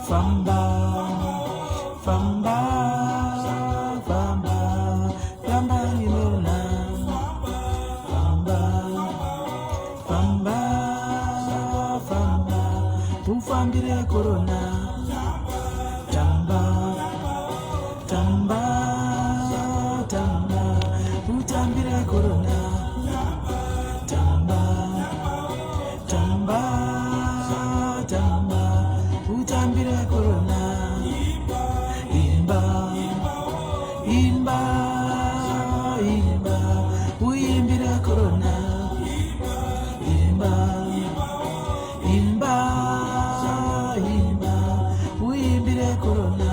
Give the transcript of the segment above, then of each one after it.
Famba, famba, famba, famba inona. Famba, famba, famba, ufambire korona. Tamba, tamba, tamba, utambire korona. Tamba, tamba, tamba, utambire korona. Imba, imba, imba, uimbire korona. Imba, imba, imba, uimbire korona.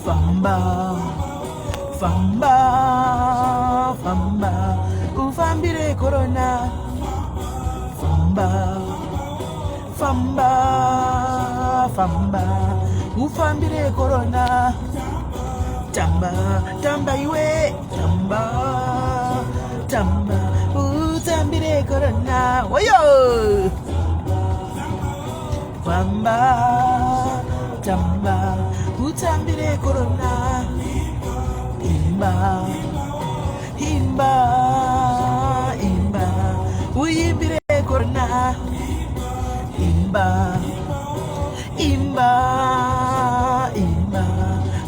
Famba, famba, famba, ufambire korona. Famba, famba, famba, ufambire korona. Tamba, tamba iwe, tamba, tamba, utambire korona. Oyo! Famba, tamba, utambire korona. Imba, imba, imba, uimbire korona. Imba, imba, imba,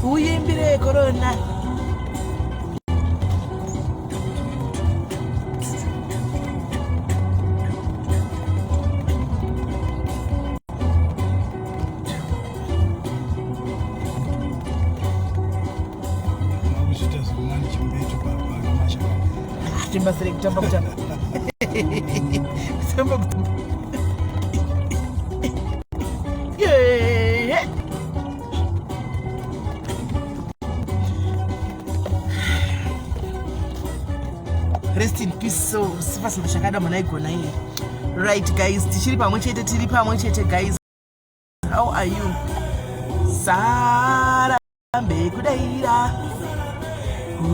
uimbire korona. Kuzviita zvirimani chimbecho pamashakani. Timbasire kutamba, kutamba, kutamba, kutamba. Yeah. Rest in peace. So Cephas Mashakada munaigona iye. Right guys, tichiri pamwe chete, tiri pamwe chete guys. How are you? Sarambe kudaira,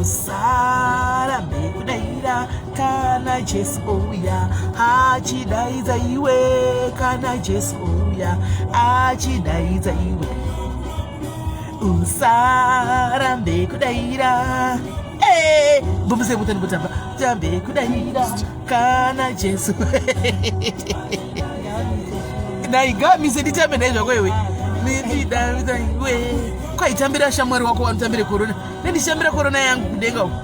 usarambe kudaira kana Jesu ouya achidaidza iwe, kana Jesu ouya achidaidza iwe, usarambe kudaira. Eh, mbumbuse mutani kutamba tambe kudaira kana Jesu naigamise nditambe nhai zvako iwe nendidamisa iwe kwaitambira shamwari wako wanotambire korona nendishambira korona yangu kudenga uko.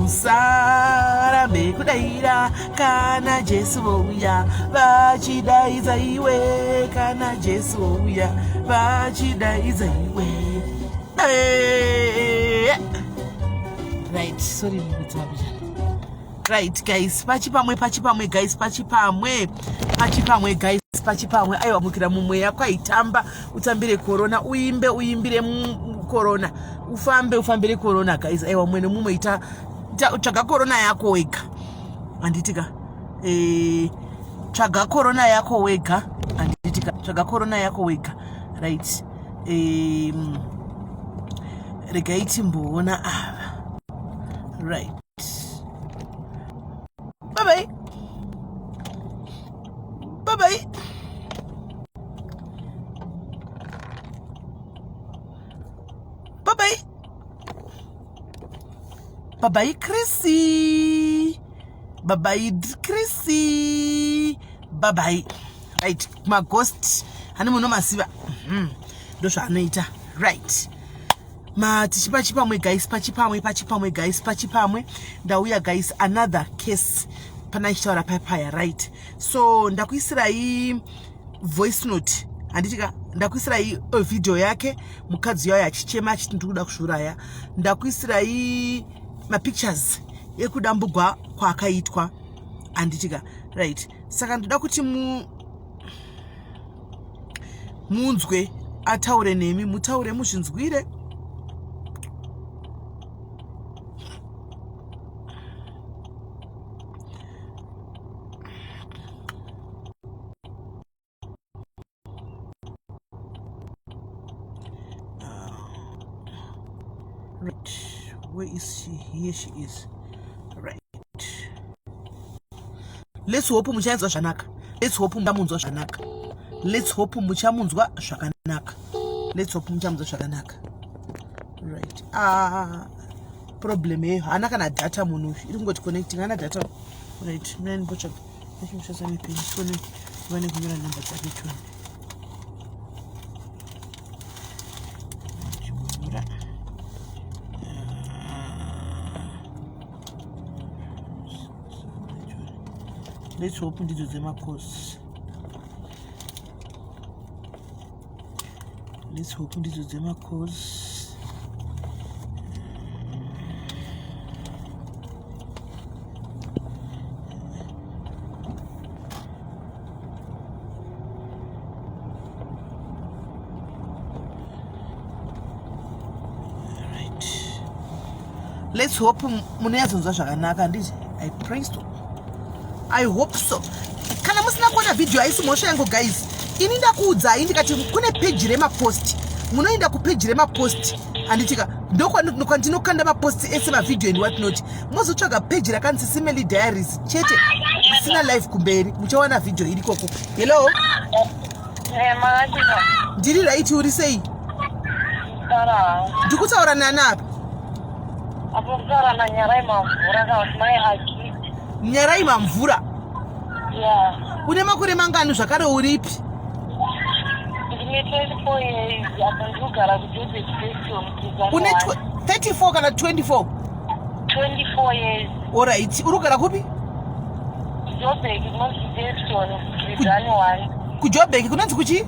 Usarambe kudaira kana Jesu vouya vachidaidza iwe, kana Jesu vouya vachidaidza iwe. Eh. Right, sorry ndikudzimabijana. Right guys, pachi pamwe, pachi pamwe guys, pachi pamwe, pachi pamwe guys, pachi pamwe. Aiwa, mukira mumweya kwaitamba, utambire korona, uimbe, uimbire korona, ufambe, ufambire korona guys. Aiwa, mumwe nemumwe ita tsvaga korona yako wega, handitika? Tsvaga korona yako wega, handitika? Tsvaga korona yako wega. Right, regai timboona ava. Right, bye bye, bye bye, bye bye, bye bye Chrissy, bye bye Chrissy, bye bye. Right, maghost hani munomasiva. Ndozvaanoita. Right. Ma tichipachipamwe guys, pachipamwe, pachipamwe guys, pachipamwe. Ndauya guys, another case pana ichitaura papaya, right? So ndakuisirai voice note, handiti ka? Ndakuisirai video yake mukadzi yayo achichema achiti ndiri kuda kuzviuraya. Ndakuisirai mapictures ekudambugwa kwaakaitwa, handiti ka? Right, saka ndoda kuti munzwe ataure nemi, mutaure muzvinzwire. Right, where is she? Here she is. Right, let's hope muchanzwa zvakanaka. Let's hope muchamunzwa zvakanaka. Let's hope muchamunzwa zvakanaka. Let's hope muchamunzwa zvakanaka. Right, ah, problem yeyo, haana kana data munhu uyu, iri kungoti connecting, haana data. Right, mina ndimbotsvaga achimushandisa mepeni tione vane kunyora namba dzake tione chimbonyora. Let's hope ndidzo dzemakosi. Let's hope ndidzo dzemakosi. Right, let's hope munonyatsonzwa zvakanaka, handiti? I pray so, I hope so. Kana musina kuona vhidhiyo, haisi mhosva yangu guys. Ini ndakuudzai ndikati kune peji remapost, munoenda kupeji remapost, handitika? Ndokwandinokanda mapost ese, mavhidhiyo and what not. Mozotsvaga peji rakanzi Simeli Diaries chete, risina live kumberi, muchawana vhidhiyo iri koko. Hello. Ndiri right, uri sei? Ndikutaura nani apa? Apo kutaura naNyarai Mamvura kana kuti Mai Aki. Nyarai Mamvura? Yeah. Une makore mangani zvakare, uripi? Ndine 24 years, apo ndikugara kuJoseph Feston. Une 34 kana 24? 24 years. Alright, uri kugara kupi? Joburg, kunonzi Daveyton, Kizani 1. KuJoburg kunonzi kuchi?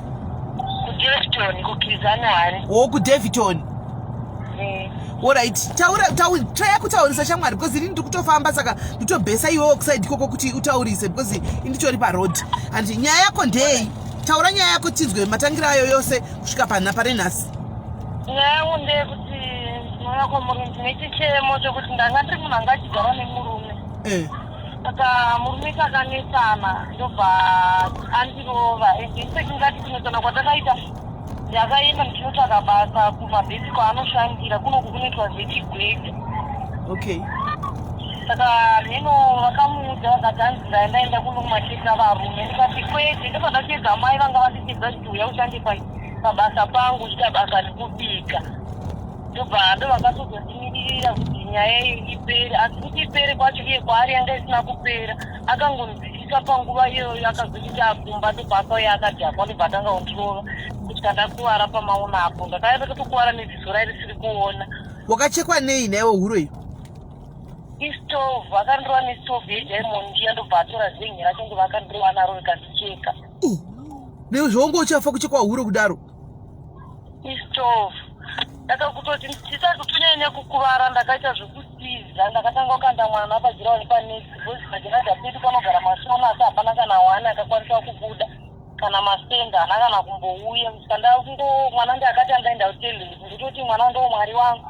KuDaveyton, kuKizani 1. O, kuDaveyton. Alright, taura, traya kutaurisa shamwari, because ini ndiri kutofamba, saka nditobhesa iwewo kuside ikoko kuti utaurise, because inditori paroad. And nyaya yako ndei? Taura nyaya yako tinzwe matangira ayo yose kusvika pana pare nhasi. Nyaya yangu ndeyekuti ndinouya kwamuri ndine chichemo chekuti ndanga ndiri munhu anga achigara nemurume. Saka murume takanetsana, ndobva andirova, and infact ngati kunetsana kwatakaita, ndakaenda ndichinotsvaka basa kumabhesi kwaanoshandira kunoku kunoitwa zvechigwega. Saka mheno vakamuudza, vakati hanzi ndaendaenda kuno kumacheka varume. Ndikati kwete. Ndobva ndachedza mai vanga vandichedza kuti uya ushande pabasa pangu, uchiita basa rekubika. Ndobva ndo vakatozondimiririra kuti nyaya iyi ipere, asi kuti ipere kwacho, iye kwaari yanga isina kupera. Akangonzwisisa panguva iyoyo, akazonditi akumba, ndobva akauya akadhakwa, ndobva atanga kundirova kusvika ndakuvara pamaona apo. Ndakauya ndakatokuvara neziso rai risiri kuona. Wakachekwa nei naiwo huro iyo? Istove. Akandirova nestove yeDiamond iya, ndobva atora zengi racho, ndobva akandirova naro rikandicheka. Nezvongo uchafa kuchekwa huro kudaro? Istove. Ndakakutoti ndisati kunyanya kukuvara, ndakaita zvekutiza. Ndakatanga kukanda mwana pajirawo nepanesi, because pajirada pedu panogara masona, asi hapana kana wani akakwanisa kubuda, kana masenda haana kana kumbouya. Saka ndakungo mwana ndi akati andaenda kutoilet, nditoti mwana ndo mwari wangu.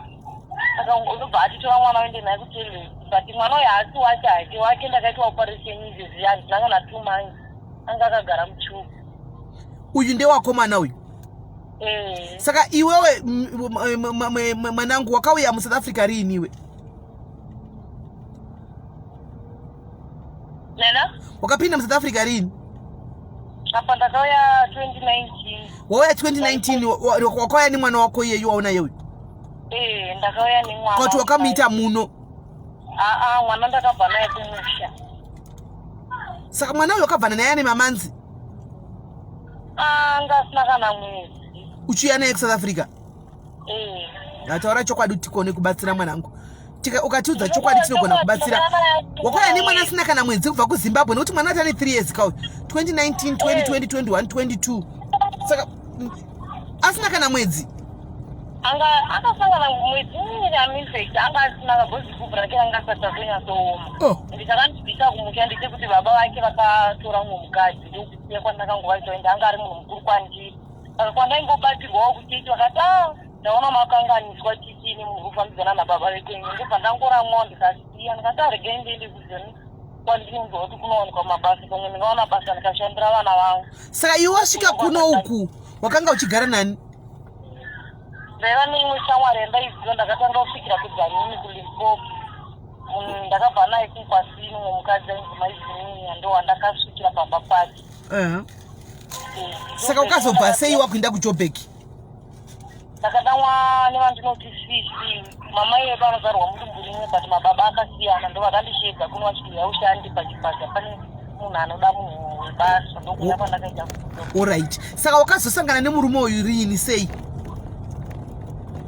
Saka ndobva atitora mwana uende naye kutoilet, but mwana uyu haasi wake hake wake. Ndakaitwa operation izvezvi, handina kana 2 months, anga akagara mutube. Uyu ndewakomana uyu? Eh. Saka iwewe mwanangu, wakauya muSouth Africa riiniwe? Nena. Wakapinda muSouth Africa riini? Apa ndakauya 2019. Wauya 2019, wakauya nemwana wako iyeyu waona iyeyu? Eh, ndakauya nemwana. Kwati wakamuita muno? Aa, mwana ndakabva naye kumusha. Saka mwana uyu wakabvana naye ane mamanzi? Anga asina kana mwedzi. Uchiuya naye kuSouth Africa? Eh. Taura chokwadi kuti tikone kubatsira mwanangu. Ukatiudza chokwadi tinogona kubatsira. Wakauya nemwana asina kana mwedzi kubva kuZimbabwe nekuti mwana ati ane 3 years kauyu. 2019, 2020, 21, 22. Saka asina kana mwedzi. Anga akasangana mwedzi miviri aminfect anga asina kabhozi gubhu rake ranga asati atonyatsooma. Oh. Ndikakandibvisa kumusha ndechekuti baba vake vakatora mumwe mukadzi ndokusiya kwandakangovaita ende anga ari munhu mukuru kwandiri. Saka kwandaingobatsirwawo kuchechi vakati ah ndaona makanganiswa chichi ini munhu kufambidzana nababa vekwenyu ndobva ndangoramwawo ndikasiya ndikati aregai ndiende kuzoni kwandinonzwa kuti kunowanikwa mabasa pamwe ndingawana basa ndikashandira vana vangu. Saka iwe wasvika kuno uku wakanga uchigara nani? Ndaiva neimwe shamwari yandaiziva ndakatanga kusvikira kuDzanini kuLimpopo. Munhu ndakabva naye kuKwasini mumwe mukadzi ainzi Mai Zininya ndowandakasvikira pamba pake. Saka ukazobva sei wakuenda kuJoburg? Ndakadanwa nevandinoti sisi mama iye vanozvarwa mudumbu rimwe but mababa akasiyana ndovakandisheedza kuno vachiti uya ushande pachipata pane munhu anoda munhu webasa ndokuya kwandakaita kuno. Alright. Saka wakazosangana nemurume uyu riini sei?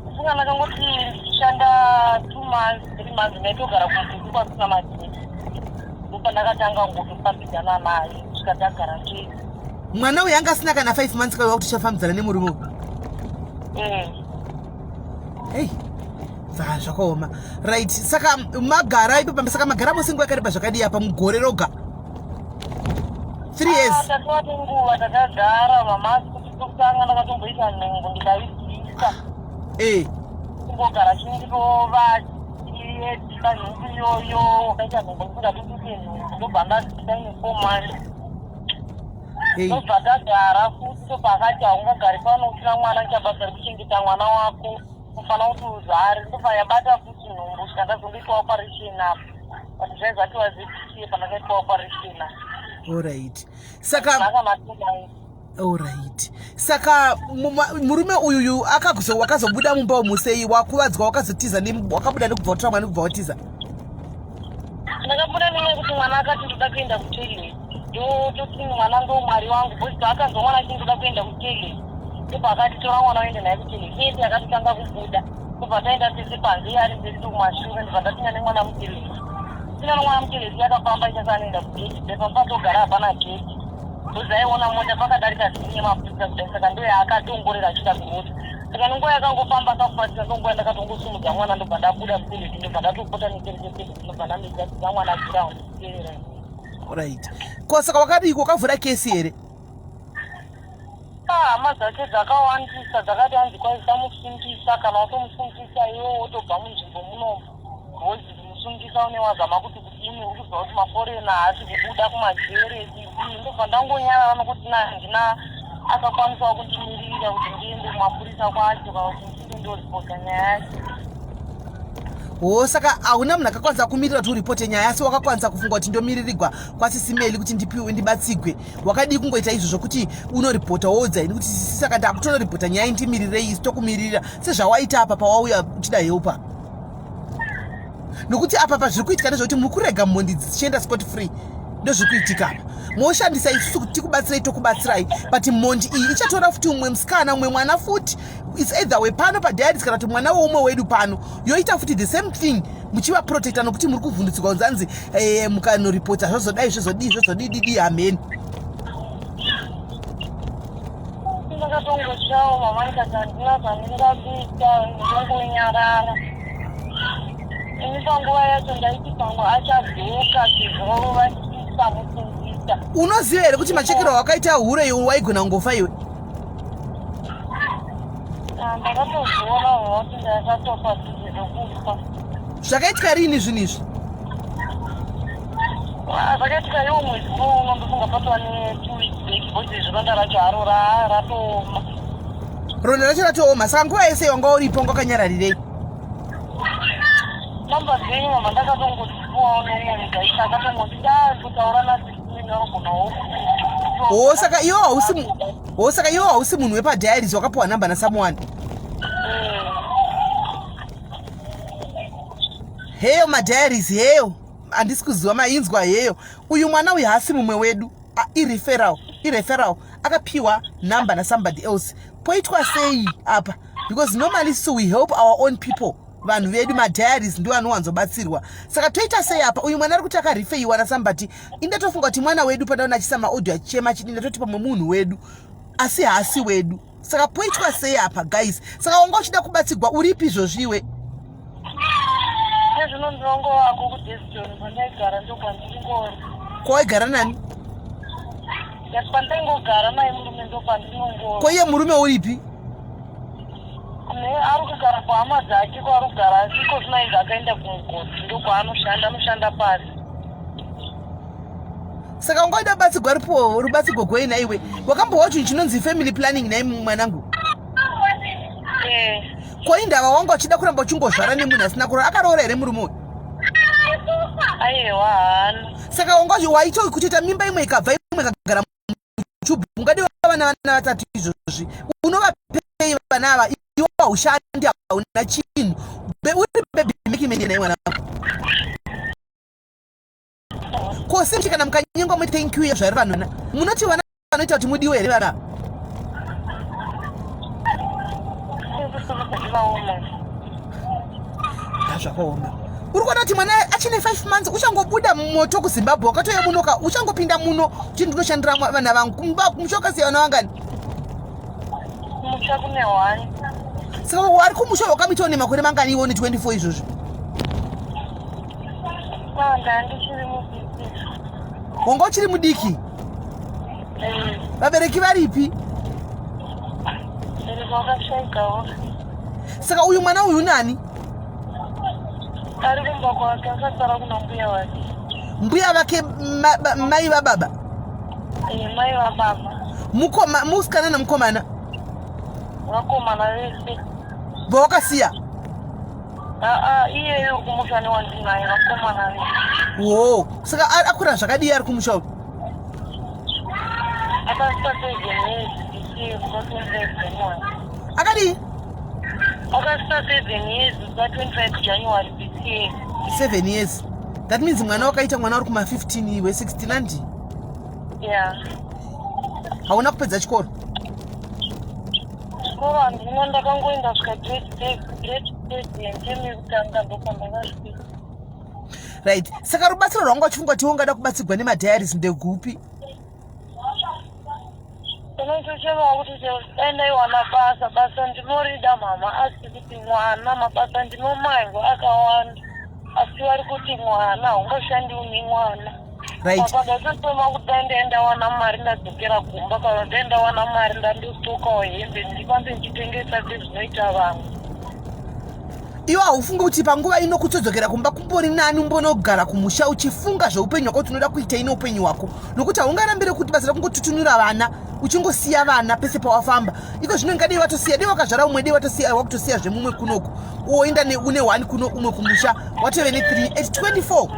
Kufunga ndakangoti ndichishanda 2 months 3 months ndaitogara kumubhedhi kwasina magetsi ndopandakatanga kungotofambidzana naye kusvika tagara tese. Mwana uyu anga asina kana 5 months kauya kuti uchafambidzana nemurume uyu? Hey, zvakaoma. Right, saka magara ipo pamba, saka magara mose nguva yakareba zvakadii apa mugore roga? 3 years. Ah, tatova nenguva takagara mama kuti pekutanga ndakatomboita nhumbu ndikaibvisa. Kungogara chindirova chiyedza nhumbu iyoyo wakaita nhumbu ndisingadi kuite nhumbu ndobva ndabvisa ine 4 months. Ndobva tagara futi ndobva akati haungagari pano usina mwana nichabasa rekuchengeta mwana wako unofanira kuti uzare. Ndobva yabata futi nhumbu svika ndazongoitwa operation apa. But zvai zvatova zetiye pandakaitwa operation apa. Alright. Saka Alright. Saka murume uyuyu wakazobuda mumba umu sei wakuvadzwa wakazotiza wakabuda nekubva watora mwana nekubva watiza? Ndakabuda nenyaya yekuti mwana akati ndoda kuenda kutoilet. Ndototi mwana ndo mwari wangu because paakanzwa mwana achiti ndoda kuenda kutoilet ndobva akati tora mwana uende naye kutoilet. Iye ndiye akatotanga kubuda ndobva taenda tese panze iye ari mberi kumashure ndobva ndapinda nemwana mutoilet. Pinda nemwana mutoilet yakafamba ichasa anoenda kugate ndobva patogara hapana gate. Because aiona mota pakadarika zini yemapurisa kudai saka ndo yaakadongorera achienda kumota. Saka nenguva yakangofamba akakubatira ndonguva ndakatongosumudza mwana ndobva ndabuda mutoilet ndobva ndatopota necherechetere ndobva ndamizadzisa mwana ground kuteerera. Right. Ko saka wakadii wakavhura kesi here? Ah, hama dzake dzakawandisa dzakati hanzi kwaisamusungisa kana watomusungisa iwe wotobva munzvimbo munomu ngozi kumusungisa une wazama kuti kudini uri kuziva kuti maforena haasi kubuda kumajere kudii ndobva ndangonyarara nokuti handina akakwanisawo kundimiririra kuti ndiende kumapurisa kwacho kana kuti ndinde ndoripota nyaya yacho. Ho, saka hauna munhu akakwanisa kumirira kuti uripote nyaya asi wakakwanisa kufunga kuti ndomiririrwa kwasisi Meli kuti ndipiwe ndibatsigwe. Wakadii kungoita izvozvo kuti unoripota woudza ini kuti sisi saka ndakutonoripota nyaya ndimirirei isu tokumiririra sezvawaita apa pawauya uchida help apa. Nokuti apa pazviri kuitika ndezvekuti muri kurega mhondi dzichienda scot free ndozviri kuitika apa. Moshandisa isusu kuti tikubatsirei tokubatsirai but mhondi iyi ichatora futi umwe musikana umwe mwana futi it's either wepano padiaries kana kuti mwana weumwe wedu pano yoita futi the same thing muchivaprotecta nokuti muri kuvhundutsirwa kunzi hanzi mukanoripota zvozodai zvozodii zvozodididi hameni. Ndakatongoshawo mama ndikati handina zvandingakuita ndongonyarara. Ini panguva yacho ndaiti pamwe achadzoka sezvo vachisamusungisa. Unoziva here kuti machekero awakaita hure iwe waigona kungofa iwe? Ndakatozviona kuti ndakatofa zvekufa. Zvakaitika rini zvinhu izvi? Zvakaitika iwo mwedzi uno ndofunga patova ne 2 weeks back because ronda racho haro ratooma. Ronda racho ratooma saka nguva yese wanga uripo wanga wakanyararirei? Namba dzenyu mama ndakatongodzipuwawo neumwe mugaisa akatongoti ndakutaura nasisi vanogonawo. Ho, saka iwe hausi ho, saka iwe hausi munhu wepadiaries wakapiwa namba nasomeone? Heyo madiaries heyo handisi kuziva mainzwa heyo. Uyu mwana uyu haasi mumwe wedu. Ireferral, ireferral akapiwa namba nasomebody else. Poitwa sei apa? Because normally so we help our own people. Vanhu vedu madiaries ndiwo anowanzobatsirwa. Saka toita sei apa? Uyu mwana ari kuti akarifeiwa nasambati. Indatofunga kuti mwana wedu pandaona achisa maaudio achichema achidi ndatoti pamwe munhu wedu. Asi haasi wedu. Saka poitwa sei apa guys? Saka wanga uchida kubatsigwa uripi izvozvi iwe? Ezvino ndinongovako kuDeston kwandaigara ndokwandiringori. Kwawaigara nani? Ndati kwandaingogara naye murume ndokwandinongori. Ko iye murume uripi? Ne ari kugara kuhama dzake kwaari kugara asi iko zvino ainge akaenda kumugodhi ndokwaanoshanda anoshanda pasi. Saka ungaida rubatsigwa rupo rubatsigwa gwei naiwe? Wakambowa chinhu chinonzi family planning nai mwanangu? Eh. Ko indava wanga uchida kuramba uchingozvara nemunhu asina kuroora? Akaroora here murume uyu? Aiwa haana. Saka wanga waito kutoita mimba imwe ikabva imwe ikagara muchubhu ungadiwa vana vana vatatu izvozvi unovapei vana ava iwe haushandi hauna chinhu uri baby making man naye mwana ko sei kana mukanyengwa mu thank you zvairi vanhu vana munoti vana vanoita kuti mudiwe here vana zvakaoma uri kuona kuti mwana achine 5 months uchangobuda mumoto kuzimbabwe wakatouya muno ka uchangopinda muno kuti ndinoshandira vana vangu kumba kumusha wakasiya vana vangani Kumusha kune one. Saka wari kumusha wakamuitawo nemakore mangani iwe une 24 izvozvo? Ndanga ndichiri mudiki. Wanga uchiri mudiki? Vabereki varipi? Vabereki vakashaikawo. Saka uyu mwana uyu nani? Ari kumba kwake akasara kuna mbuya wake. Mbuya vake mai vababa? Eh, mai vababa. Mukoma musikana nemukomana? Vakomana vese. Vawakasiya? Aa, iyeyo kumusha newandinaye vakomana vese. Wo, saka akura zvakadii ari kumusha uyu? Akasvika 7 years this year, kuda 25 January. Akadii? Akasvika 7 years kuda 25 January this year. 7 years. That means mwana wakaita mwana uri kuma 15 iwe 16 andi? Yeah. Hauna kupedza chikoro? Chikoro handina, ndakangoenda svika grade grade grade term yekutanga ndopandakasvika. Right. Saka rubatsiro rwanga uchifunga kuti ungada kubatsirwa nemadiaries ndekupi? Unotochemawo kuti dai ndaiwana basa, basa ndinorida mama, asi kuti mwana mabasa ndinomanzwa akawanda, asi vari kuti mwana haungashandi une mwana. Right. Saka ndatochema kuti dai ndai ndawana mari ndadzokera kumba, kana dai ndawana mari ndandostokawo hembe ndifambe ndichitengesa sezvinoita vamwe. Iwe haufungi kuti panguva ino kutodzokera kumba kumbori nani umbonogara kumusha uchifunga zveupenyu hwako kuti unoda kuitei neupenyu hwako, nokuti haungarambire kuti basa rekungotutunura vana uchingosiya vana pese pawafamba iko zvino ingadei watosiya dei wakazvara umwe dei watosiya wakutosiya zvemumwe kunoku woenda une one kuno umwe kumusha watove ne 3 at 24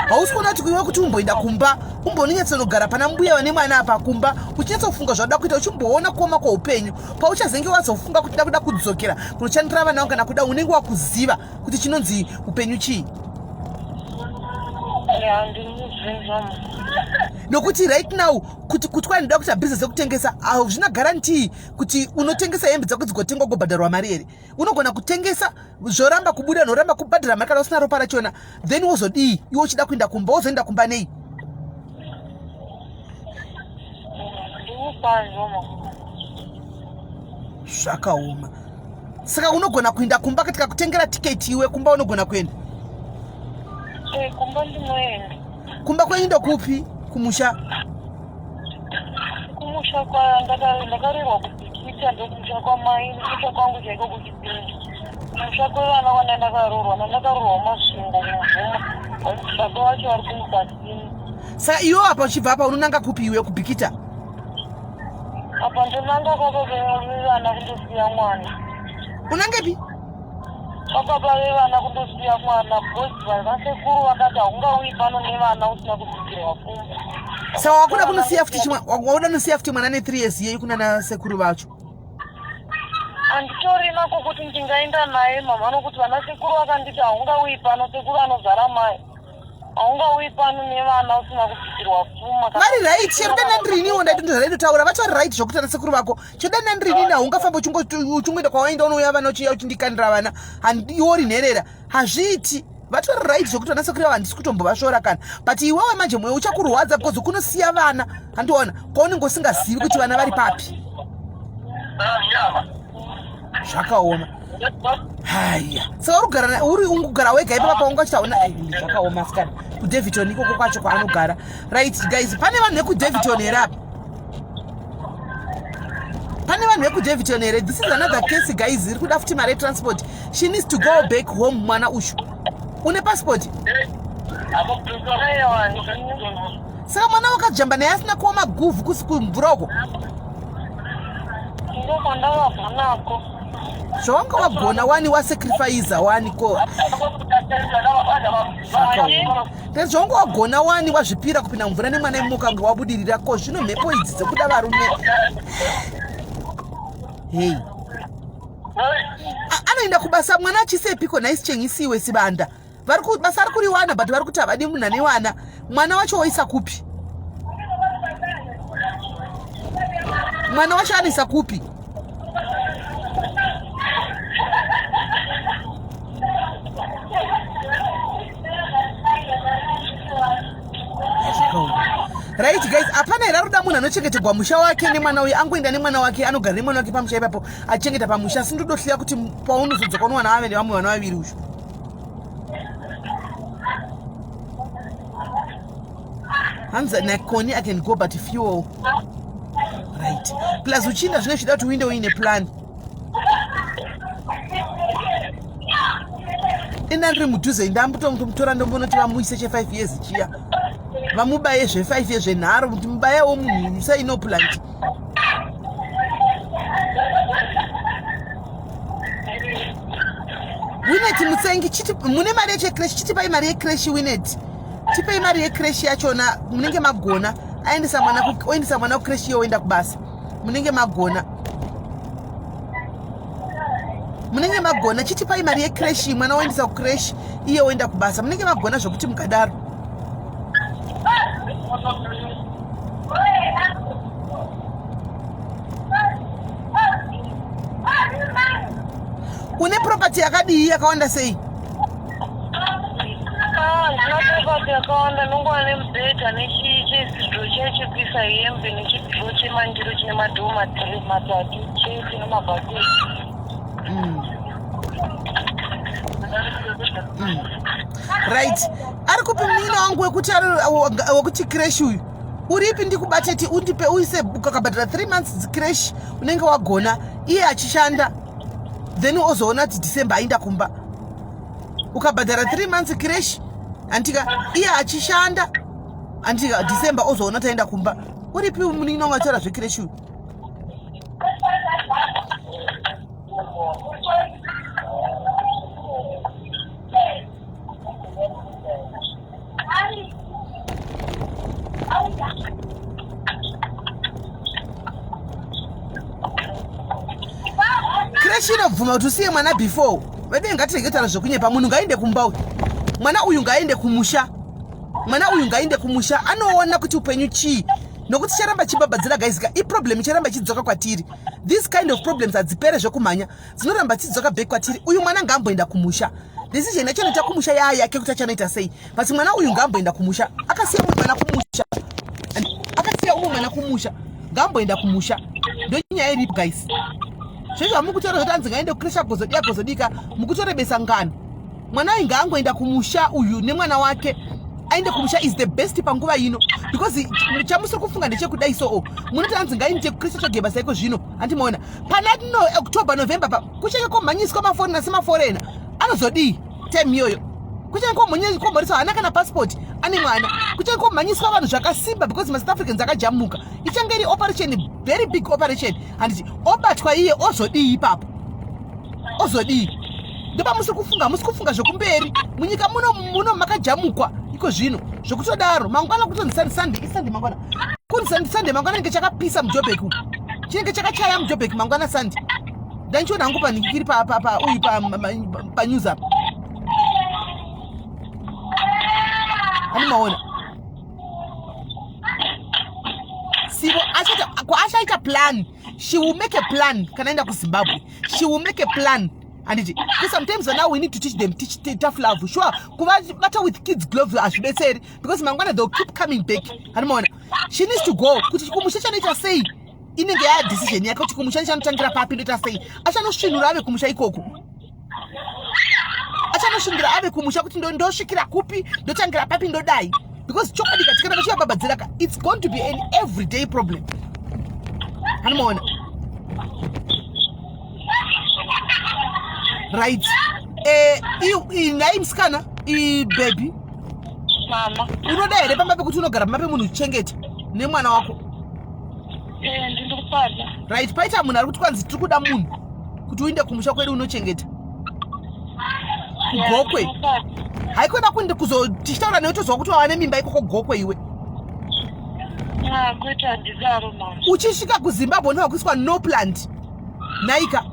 hausi kuona kuti kuiwe kuti umboenda kumba umbononyatsonogara pana mbuya vane mwana apa kumba uchinyatsofunga zvauda kuita uchimboona kuoma kweupenyu pauchazenge wazofunga kuti ndakuda kudzokera kunoshandira vana vangu kana kuda unenge wakuziva kuti chinonzi upenyu chii. Nokuti right now kuti kuti kwai ndoda kuita business yekutengesa hazvina guarantee kuti unotengesa hembe dzako dzigotengwa gobhadharwa mari here. Unogona kutengesa zvoramba kubuda noramba kubhadhara mari kana usina ropa rachona, then wozodii iwe uchida kuenda kumba wozoenda kumba nei? Zvakaoma. Saka unogona kuenda kumba tikakutengera tiketi iwe kumba unogona kuenda? Eh, kumba ndinoenda. Kumba kwenyu ndokupi? Kumusha? Kumusha ndakarerwa kuBikita, ndokumusha kwamai, kumusha kwangu chaiko kuChipinge. Kumusha kwevana kwana ndakaroorwa, ndakaroorwa Masvingo kuMvuma. Baba vacho vari kuMukasini. Saka iwe apa uchibva apa unonanga kupi iwe kuBikita? Apa ndonanga kwababa vevana kundosiya mwana. Unangepi? Kwababa vevana kundosiya mwana because vasekuru vakati haungauyi pano nevana usina kubikirwa pfumba. Saka wakuda kunosiya futi wakuda kunosiya futi mwana ne 3 years iyeyu kunana sekuru vacho? Handitorina kokuti ndingaenda naye mama, nokuti vana sekuru vakanditi haungauyi pano, sekuru anozara mai. Haungauyi pano nevana usina kubvisirwa pfuma. Vari right chero dai ndandiriniwo ndaitotaura vatori right zvokuti ana sekuru vako chero dai ndandirinini haungafamba uchingoenda kwawaenda unouya vana uchiuya uchindikandira vana handiori nherera hazviiti vatori right zvokuti vana sekuru vavo handisi kutombovasvora kana but iwewe manje mwoyo uchakurwadza because kunosiya vana handiona kwaunenge usingazivi kuti vana vari papi zvakaoma haya saka urikugara uri ungugara wega ipapa paunga uchita una zvakaoma sikana kudaviton ikoko kwacho kwaanogara right guys pane vanhu vekudaviton here apa pane vanhu vekudaviton here this is another case guys iri kuda futi mari yetransport she needs to go back home mwana ushu une passport saka mwana wakajamba naye asina kuoma guvhu kusikumvura uko Ndokwandakabva nako. Zvawanga wagona wani wasacrifice wani ko. Zvawanga wagona wani wazvipira kupinda mvura nemwana imuka nga wabudirira ko zvino mhepo idzi dzekuda varume. Hey. Anoenda kubasa mwana achisepiko nhai sichengisiwe sibanda. vari basa ari kuriwana but vari kuti havadi munhu ane vana mwana wacho woisa kupi mwana wacho anoisa kupi right guys hapana here aroda munhu anochengetegwa musha wake nemwana uyu angoenda nemwana wake anogara nemwana wake pamusha ipapo achichengeta pamusha asi ndodohliya kuti paunozodzoka unowana ave nevamwe vana vaviri uyu hanzi nakoni i can go but fuel right plus uchiinda zvine zvichida kuti uinde uine plan ina ndiri mudhuze ndambotomutora ndombonoti vamuise che5 years chiya vamubaye zve5 years zvenharo kuti mubayewo munhu usainoplant Winnet Mutsengi chiti mune mari yechecresh chitipai mari yecresh Winnet tipei mari yecresh yachona munenge magona aendesa mwana oendesa mwana kucresh iye oenda kubasa munenge magona munenge magona chitipai mari yecresh mwana oendesa kucresh iye oenda kubasa munenge magona zvokuti mukadaro une property yakadii yakawanda sei ah, ndina property yakawanda nongova nemubhedha nechidhiro chiya chekuisa hembe nechidhiro chemandiro chine madhoo matatu chete nemabhaketi mm. mm. right ari kupi munin'ina wangu wekuti wekuti crash uyu uripi ndikubate ti undipe uise ukakabhadhara three months crash unenge wagona iye achishanda then ozoona kuti december ainda kumba ukabhadhara three months crash anditika iye achishanda anditika december ozoona kuti aenda kumba uripi munin'ina wangu achitaura zvecrash uyu Creche inobvuma kuti usiye mwana before vede ngatirege taura zvekunyepa munhu ngaende kumba uyu mwana uyu ngaende kumusha mwana uyu ngaende kumusha anoona kuti upenyu chii nokuti charamba chibhabhadzira gaizika iproblem icharamba ichidzoka kwatiri this kind of problems hadzipere zvekumhanya dzinoramba dzichidzoka back kwatiri uyu mwana ngaamboenda kumusha decision yachanoita kumusha yaa yake kuti achanoita sei but mwana uyu ngaamboenda kumusha akasiya umwe mwana kumusha akasiya umwe mwana kumusha ngaamboenda kumusha ndonyaya iripo guys zvezvo hamukutaura zvoti anzi ngaende kukresha gozodiya gozodika mukutorebesa ngano mwana uyu ngaangoenda kumusha uyu nemwana wake aende kumusha is the best panguva ino because chamusiri kufunga ndechekudai so o munoti anzi ngainde kukresha tsvage basa iko zvino handimaona pana no october november pa kuchange komhanyiswa maforena semaforena anozodii time iyoyo kuchange komhoriswa haana kana passport ane mwana kuchange komhanyiswa vanhu zvakasimba because masouth africans akajamuka ichange iri operation very big operation handiti obatwa iye ozodii ipapo ozodii ndopamusi kufunga musi kufunga zvekumberi munyika muno muno makajamukwa iko zvino zvekutodaro mangwana kutonzi sunday isunday mangwana kunzi sunday mangwana nenge chakapisa mujobek uku chinenge chakachaya mujobek mangwana sunday ndandichiona hangu panhikiri pauyu panews apa Animaona sivo achaita plan. She will make a plan kana aenda kuZimbabwe. She will make a plan. Handiti because sometimes now we need to teach them, teach tough love. Sure, kuvabata with kids gloves hazvibetseri because mangwana they'll keep coming back. Animaona she needs to go kuti kumusha chanoita sei, inenge ya decision yake kuti kumusha ndichanotangira papi, ndoita sei. Achanosvinura ave kumusha ikoko, achanosvinura ave kumusha kuti ndosvikira kupi, ndotangira papi, ndodai, because chokwadi katikana vachivababadzira ka, it's going to be an everyday problem. Anomaona right. Nhai musikana, baby. Mama. Unoda here pamba pekuti unogara pamba pemunhu uchichengeta nemwana wako? Eh, ndiri kupada. Right, paita munhu ari kuti kwanzi tiri kuda munhu kuti uinde kumusha kwedu unochengeta Gokwe. Haikona kuende kuzo tichitaura newe tozwa kuti wava nemimba ikoko Gokwe iwe. Ah, kwete, handidaro mama. Uchisvika kuZimbabwe unova kuiswa Norplant naika.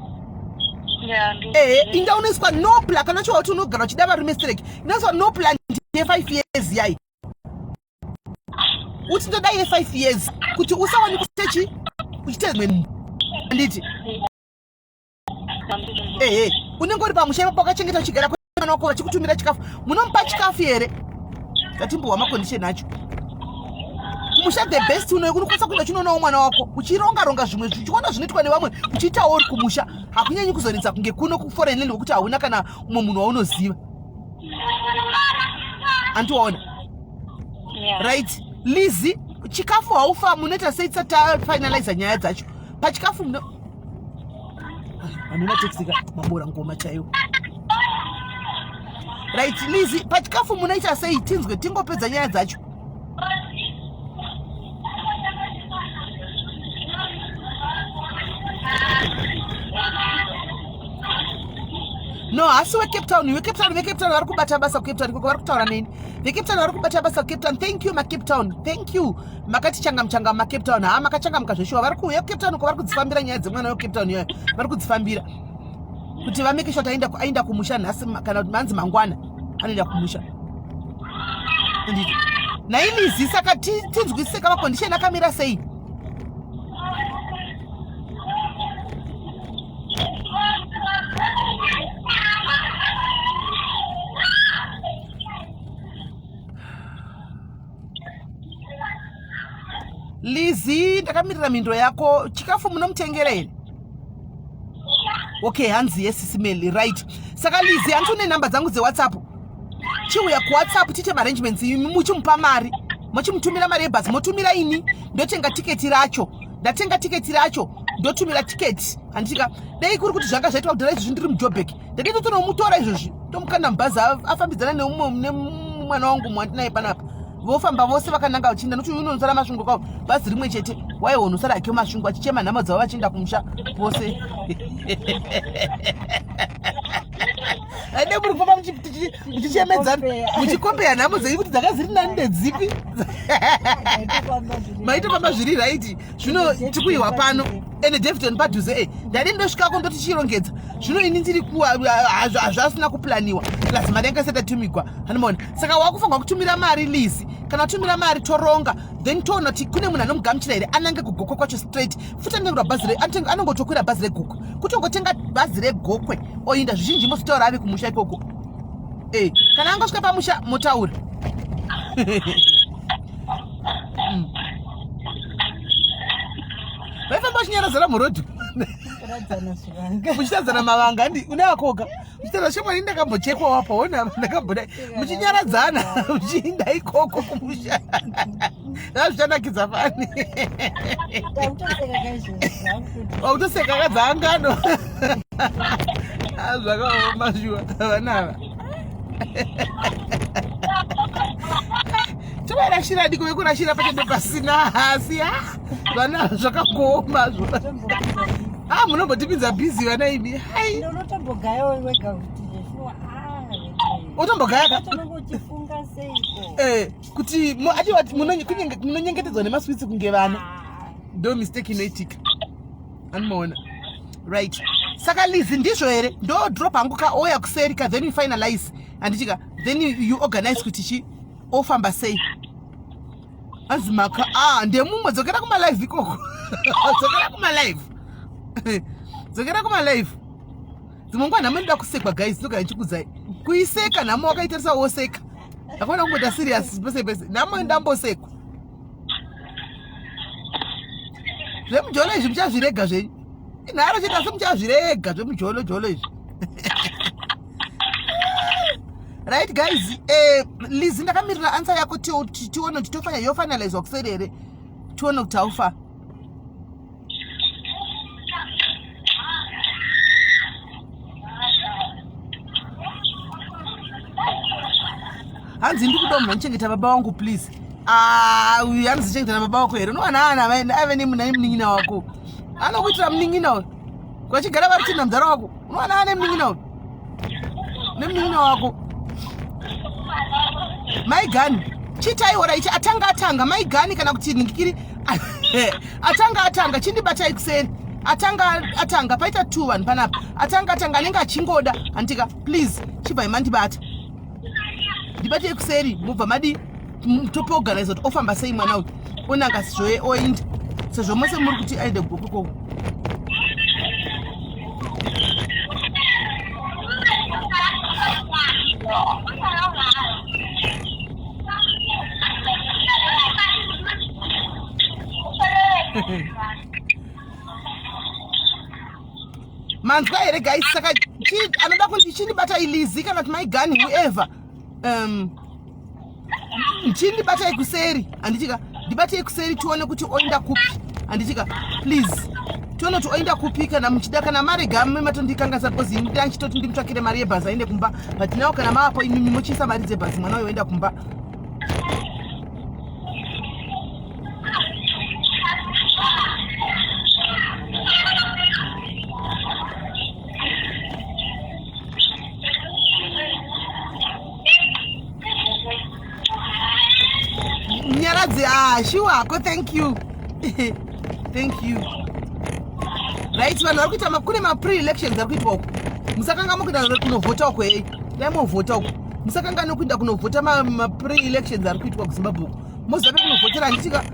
Yeah. Ehe, inda unoiswa Norpla kana uchiwa kuti unogara uchida varume stereki, inoiswa Norplant ye5 years yai uti ndoda ye5 years kuti usawani kusechi uchiita zvimwe, handiti? Ehe, unenge uri pamusha ipapo wakachengeta, uchigara kwemwana wako, vachikutumira chikafu. Munomupa chikafu here? Ngatimbohwa macondition acho kumusha. The best unokwanisa kuenda uchinoonawo mwana wako, uchironga ronga zvimwe, uchiona zvinoitwa nevamwe, uchiitawo uri kumusha. Hakunyanyi kuzonetsa kunge kuno kuforeign land wekuti hauna kana umwe munhu waunoziva, andiwaona? Yeah. Right, Lizi, chikafu haufa munoita sei tisati tafinaliza nyaya dzacho pachikafu? Muno vanhu vematekisi ka, mabora ngoma chaiwo. Right, Lizi, pachikafu munoita sei? Tinzwe, tingopedza nyaya dzacho. No, hasi weCape Town, weCape Town. VeCape Town vari kubata basa kuCape Town ikoko, vari kutaura neni. VeCape Town vari kubata basa kuCape Town. Thank you, maCape Town, thank you. Makati changamuchanga maCape Town. Ha, makachangamuka zveshuwa. Vari kuuya kuCape Town uko, vari kudzifambira nyaya dzemwana weCape Town iyoyo. Vari kudzifambira kuti vamake sure kuti aenda kumusha nhasi kana kuti manzi mangwana anoenda kumusha. Nditi nailizi, saka tinzwisise kama condition akamira sei. Lizi, ndakamirira mhindo yako. Chikafu munomutengera here? Okay, hanzi yes, Simeli. Right, saka Lizi, hanzi une nhamba dzangu dzeWhatsApp, chiuya kuWhatsApp tiite maarrangements. Imi muchimupa mari, muchimutumira mari yebhasi, motumira ini ndotenga tiketi racho. Ndatenga tiketi racho, ndotumira tiketi, handitika? Dai kuri kuti zvanga zvaitwa kudhara izvozvi, ndiri muJobek, ndadii totonomutora izvozvi, tomukanda mubhazi, afambidzana neumwe nemwana wangu mwandinaye panapa, vofamba vose vakananga vachienda, nokuti unonosara Masvingo kwavo, bhazi rimwe chete. Waihonosara hake Masvingo achichema nhamo dzavo, vachienda kumusha vose. Aide muri kufamba muchichemedzana, muchikombeya nhamo dzenyu kuti dzanga dziri nani ndedzipi. Maitofamba zviri right. Zvino tikuiwa pano ende Daveyton padhuze. E, ndadi ndosvikako ndotichirongedza. Zvino ini ndiri hazvasina kuplaniwa, plus mari yanga isati yatumigwa, hanimona? Saka wakufanirwa kutumira mari, Lizi. Kana watumira mari, toronga, then toona kuti kune munhu anomugamuchira here, anange kuGokwe kwacho straight. Futi anenge bhazi anongotokwira bhazi reGokwe, kutongotenga bhazi reGokwe oinda. Zvizhinji mozotaura ave kumusha ikoko. E, kana angosvika pamusha motaura. Vaifamba vachinyaradzana murodhi, muchitadzana mavanga, andi une akoga muchitaura shamwari, ndakambochekwa wapo ona ndakambodai, muchinyaradzana muchiinda ikoko kumusha. Zvazvichanakidza fani, wautoseka kadzangano. Zvakaoma shuwa, vana ava tovarashira diko vekurashira pachendo pasina. Asi vana zvakagoomazvo. Ah, munombotipinza busy vana imi. Hai, utombogaya ka kuti ati munonyengetedzwa nemaswitsi kunge vana. Ndo mistake inoitika, anomaona? Right, saka Lizi, ndizvo here? Ndo drop hangu ka oya kuseri ka, then you finalize, handichika? Then you organize kuti chi Ofamba sei? Anzi maka ah ndemumwe dzokera kuma live ikoko. Dzokera kuma live. Dzokera kuma live. Dzimwe nguva nhamo inoda kusekwa guys, ndogara ndichikudzai. Kuiseka nhamo wakaitarisa woseka. Hakuna kungoita serious pese pese. Nhamo ndambosekwa. Zvemujolo izvi muchazvirega zvenyu. Inharo chete asi muchazvirega zvemujolo jolo izvi. Right guys, eh Lizzy ndakamirira answer yako tione kuti tofanya yofinalizwa kuseri here. Tione kuti haufa. Hanzi ndikuda munhu anochengeta baba vangu please. Ah, uyu hanzi chengeta na baba wako here? Unowana ana ave nemunin'ina wako. Anokuitira munin'ina uyu. Kwachigara vari china mudhara wako. Unowana ane munin'ina uyu. Nemunin'ina wako. Mai Gani, chitaiora ichi atanga atanga mai Gani kana kuti ningikiri atanga atanga chindibatai kuseri atanga atanga paita 2 vanhu panapa atanga atanga anenge achingoda handika please chibvai mandibata ndibatei kuseri mobva madi topoorganize kuti ofamba sei mwana uyu onanga zvoye oinda sezvo mose muri kuti aende kugoko koko manzwa here guys saka anoda kuti chindibata ilizi kana kuti maigani whoever um, chindibatai kuseri handitika ndibatei kuseri tione kuti oenda kupi handitika please tione kuti oenda kupi kana muchida kana marega matondikanganisa because ini ndanchitoti ndimutsvakire mari yebhazi aende kumba but now kana maapo imimi mochiisa mari dzebhazi mwana uyo oenda kumba Nyaradzi ah shiwako thank you thank you right vanhu vari kuita kune mapre elections ari kuitwa uko musakanga mukuenda kunovhota uko ei dai movhota uko musakanga nokuenda kunovhota mapre elections ari kuitwa kuzimbabwe uko moziva pekunovhotera handitika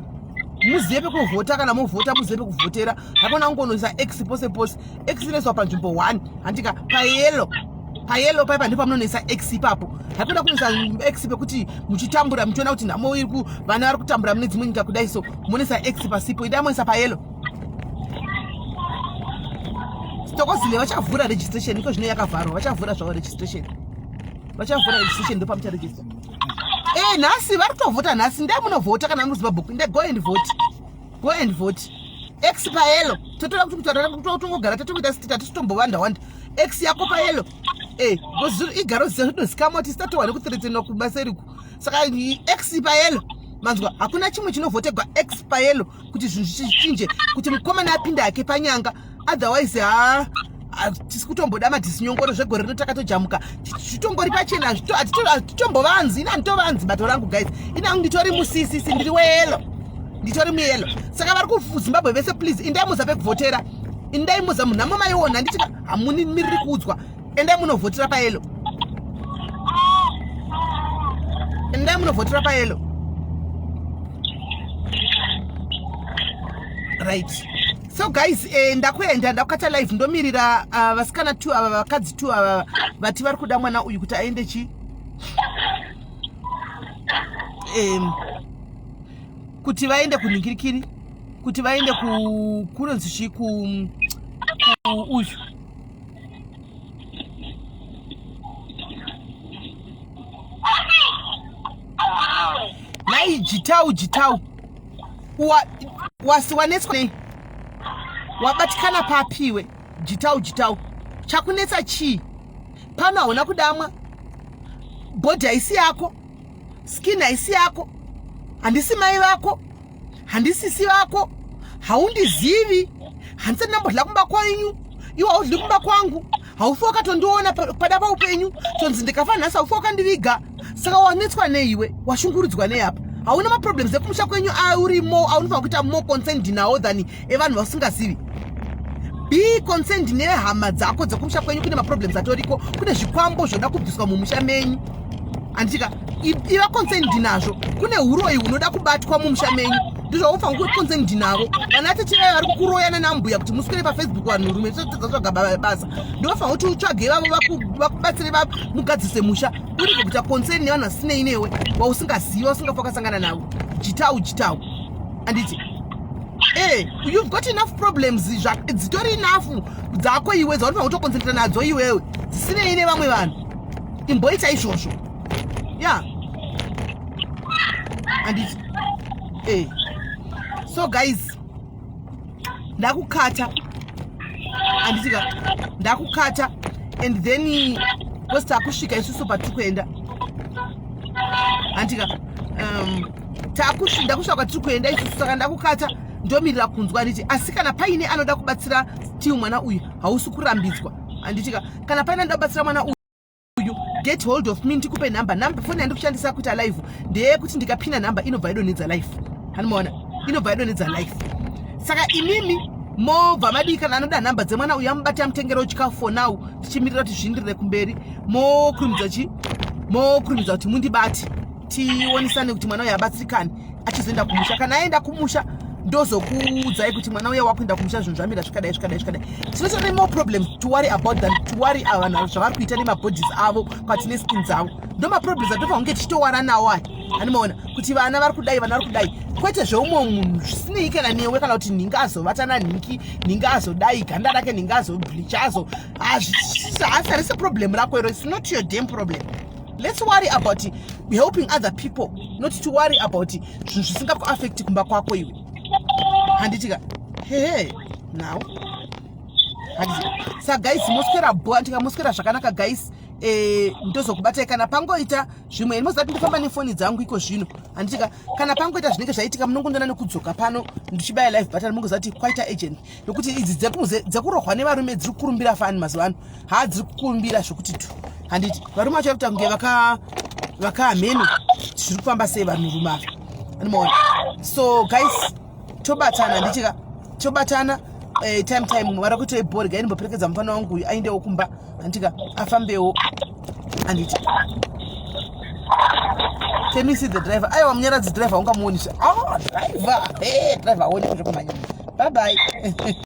muzive pekuvhota kana movhota muzive pekuvhotera hakona kungonoisa x pose pose x inoiswa panzvimbo 1 handika payellow payellow paipa ndipo pamunonoisa x ipapo hakuda kunoisa x pekuti muchitambura muchiona kuti nhamo iri ku vana vari kutambura mune dzimwe nyika kudai so munoisa x pasipo idai moisa payellow sitokozile vachavhura registration iko zvino yakavharwa vachavhura zvavo registration vachavhura registration ndopamucharegister e nhasi vari kutovhota nhasi ndai munovhota kana munoziva bhuku nde go and vote go and vote x payelo totoda kuti kutaura tongogara tatongoita siti tatitombowanda wanda x yako payelo e eh, igaro ziva zvinozikamwa kuti sitatohwa nekuteretsenwa kubaseriku saka x payelo manzwa hakuna chimwe chinovhotegwa x payelo kuti zvinhu zvichinje kuti mukomana apinde hake panyanga otherwise haa tisi kutomboda madhisinyongoro zvegore rino takatojamuka zvitongori pachena hatitombovanzi ini handitovanzi bato rangu guys ini angu nditori musisisi ndiri weyelo nditori muyelo saka vari kuzimbabwe vese please indai muza pekuvhotera indai muza munhamo maiona handiti hamuni miriri kuudzwa endai munovhotera payelo endai munovhotera payelo right so guys eh, ndakuenda ndakukata live ndomirira uh, vasikana two ava vakadzi two ava vati vari kuda mwana uyu kuti aende chi um, kuti vaende kunhingirikiri kuti vaende kunonzi chii ku uyu nhai jitau jitau wasi wanetswa nei wabatikana papiwe jitau jitau chakunetsa chii pano hauna kudamwa bhodhi haisi yako skin haisi yako handisi mai vako handisisi vako haundizivi handisati ndambodla kumba kwenyu iwe haudli kumba kwangu haufi wakatondiona pada paupenyu tonzi ndikafa nhasi haufi wakandiviga saka wanetswa neiwe washungurudzwa nei apa hauna maproblems ekumusha kwenyu aurimo aunofanira kuita more concerned nawo than evanhu vasingazivi be concerned nehama dzako dzekumusha kwenyu kune maproblems atoriko kune zvikwambo zvoda kubviswa mumusha menyu Handitika iva concerned nazvo. Kune uroyi hunoda kubatwa mumusha menyu, ndizvo unofanira kuve concerned navo. Vana tete vaya vari kukuroyana nambuya kuti muswere paFacebook, vanhurume totadza kutsvaga basa, ndofanira kuti utsvage vavo vakubatsire, mugadzise musha. Urege kuita concern nevanhu vasinei newe, wausingazivi, wausingafa wakasangana navo. Jitau jitau, handiti? You've got enough problems, dzitori enough dzako iwe, dzaunofanira kutoconcentrata nadzo iwewe, dzisinei nevamwe vanhu. Imboita izvozvo ya, handiti? So guys, ndakukata, handitika? Ndakukata and then because takusvika isusu patiri kuenda, handitika? Ndakusvika kwatiri kuenda isusu, saka ndakukata, ndomirira kunzwa, handiti? Asi kana paine anoda kubatsira still mwana uyu, hausi kurambidzwa, handitika? Kana paine anoda kubatsira mwana uyu, get hold of me, ndikupe nhamba. Nhamba foni yandikushandisa kuita live ndeyekuti ndikapina nhamba inobva idonhedza live, hanimaona? Inobva idonhedza live. Saka imimi mobva madii? Kana anoda nhamba dzemwana uyu, amubati, amutengerawo chikafu for now, tichimirira kuti zviindirire kumberi. Mokurumidza chi mokurumidza kuti mundibate, tionesane kuti mwana uyu abatsirikane achizoenda kumusha. Kana aenda kumusha, ndozokuudzai kuti mwana uya wakuenda kumusha, zvinhu zvamira zvikadai, zvikadai, zvikadai. Tinotora more problems to worry about than to worry vanhu zvavari kuita nemabodies avo kwati neskin dzavo. Ndo maproblems atofanira kunge tichitowara nawo aya, handimaona? Kuti vana vari kudai, vana vari kudai, kwete zveumwe munhu zvisinei kana newe, kana kuti nhingi azovata nanhingi, nhingi azodai ganda rake, nhingi azobleacha, azo harisi problem rako iro. It's not your damn problem. Let's worry about helping other people, not to worry about zvinhu zvisingakuaffecti kumba kwako iwe, handitika? Hehe, now, handiti? Sa guys, moswera bo, andika? Moswera zvakanaka guys. Ndozokubatai kana pangoita zvimwe. Moziva kuti ndofamba nefoni dzangu iko zvino, handitika? Kana pangoita zvinenge zvaitika, munongondona nekudzoka pano ndichibaya live button, mungoziva kuti kwaita agent, nokuti idzi dzekurohwa nevarume dziri kukurumbira fani mazuva ano. Haa, dziri kukurumbira zvokuti tu, handiti? Varume vacho vakuita kunge vakahameno zviri kufamba sei vanhurume ava, animaona? So guys, tobatana, handitika? Tobatana time time vari kuita ibhori. Gai ndimboperekedza mufana wangu uyu aendewo kumba, handitika? Afambewo, handiti? Can you see the driver? Aiwa, Munyaradzi, driver ungamuonisa. Oh, driver. Hey, driver aonekwa zvekumhanya. Bye bye.